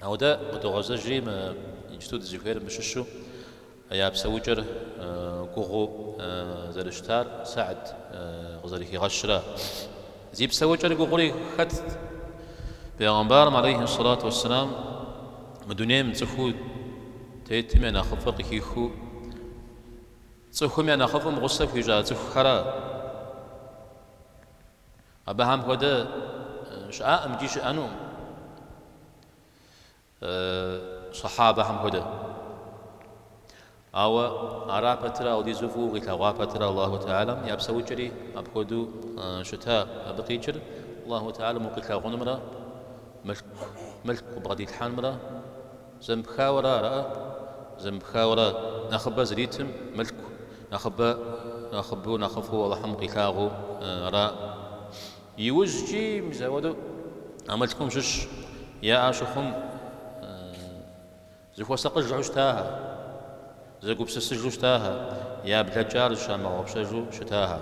Ауэ дэ къыдогъэзэжри мы иджыту дызыхуейр мыбы щыщу я псэукӏэр гугъуу зэрыщытар Сэгьд къызэрыхигъэщра. Зи псэукӏэр гугъури хэтт. Бегъымбарым алейхи сэлату уэсселам мы дунейм цӏыхуу тетым я нэхъыфӏыр къыхихыу цӏыхум я нэхъыфӏым гъусэ хуищӏа цӏыхухэра. Абыхэм хуэдэ щыӏакъым икӏи щыӏэнукъым сахьабэхэм хуэдэ. Ауэ ара пэтрэ ауэдизу фӏыуэ къилъэгъуа пэтрэ Аллаху Тэхьэлам я псэукӏэри апхуэдэу щыта. Абы къикӏыр Аллаху Тэхьэлам укъилъагъунымрэ мылъку къыбгъэдилъхьэнымрэ Зэмыпхауэра араӏэ? Зэмыпхауэра? Нэхъыбэ зритым мылъку, нэхъыбэ, нэхъыбэу, нэхъыфӏу Алыхьым къилъагъуу ара? Иужькӏи мис апхуэдэу а мылъкум щыщ яӏэ щыхъум зыхуэсакъыжу щытахэ, зэгупсысыжу щытахэ, я блэкӏар зыщамыгъэгъупщэжу щытахэ.